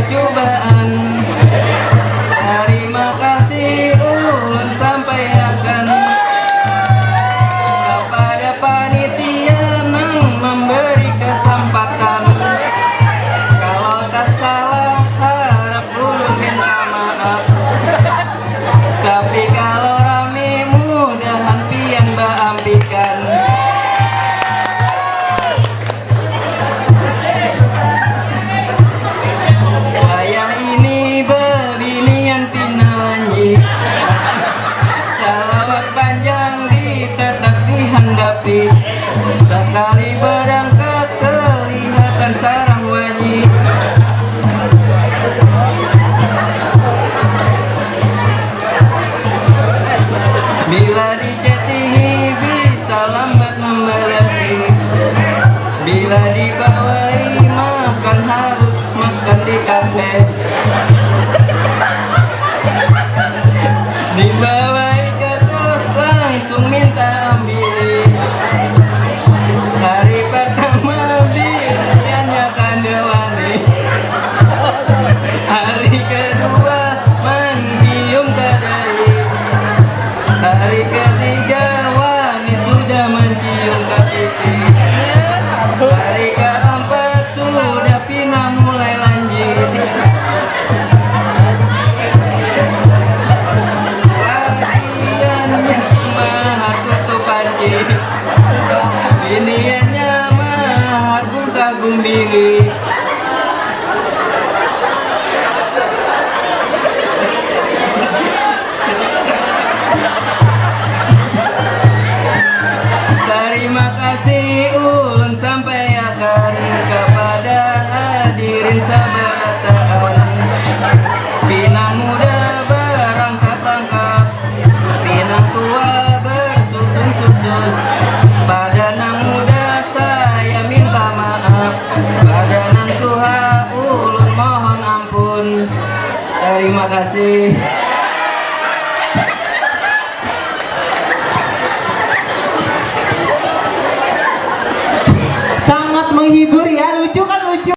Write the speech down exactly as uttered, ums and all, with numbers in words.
Cubaan. Terima kasih ulun sampaiakan kepada panitia nang memberi kesempatan. Kalau tasalah, harap ulun minta maaf. Tapi kalau rami, mudahan pian baampikan. Wayah ini bebinian pina wanji. Salawat panjang ditatap dihandapi. Sakali badangkat kelihatan sarang wanyi. Bila dicatihi bisa lambat membalasi. Bila dibawai makan harus makan di kafe. Dibawai ke kos langsung minta ambili. Hari pertama biniannya kada wani. Hari kedua mancium kadai. Hari ketiga wani sudah mancium kapipi. Hari keempat sudah pina mulai lanjut. Lakiannya mahar tutup panci. Biniannya mahar bungkah gumbili. Terima kasih ulun sampaiakan kepada hadirin sabarataan. Pinang muda berangkat-rangkat, pinang tua bersusun-susun. Pada nang muda saya minta maaf, pada nang tua ulun mohon ampun. Terima kasih. Sangat menghibur.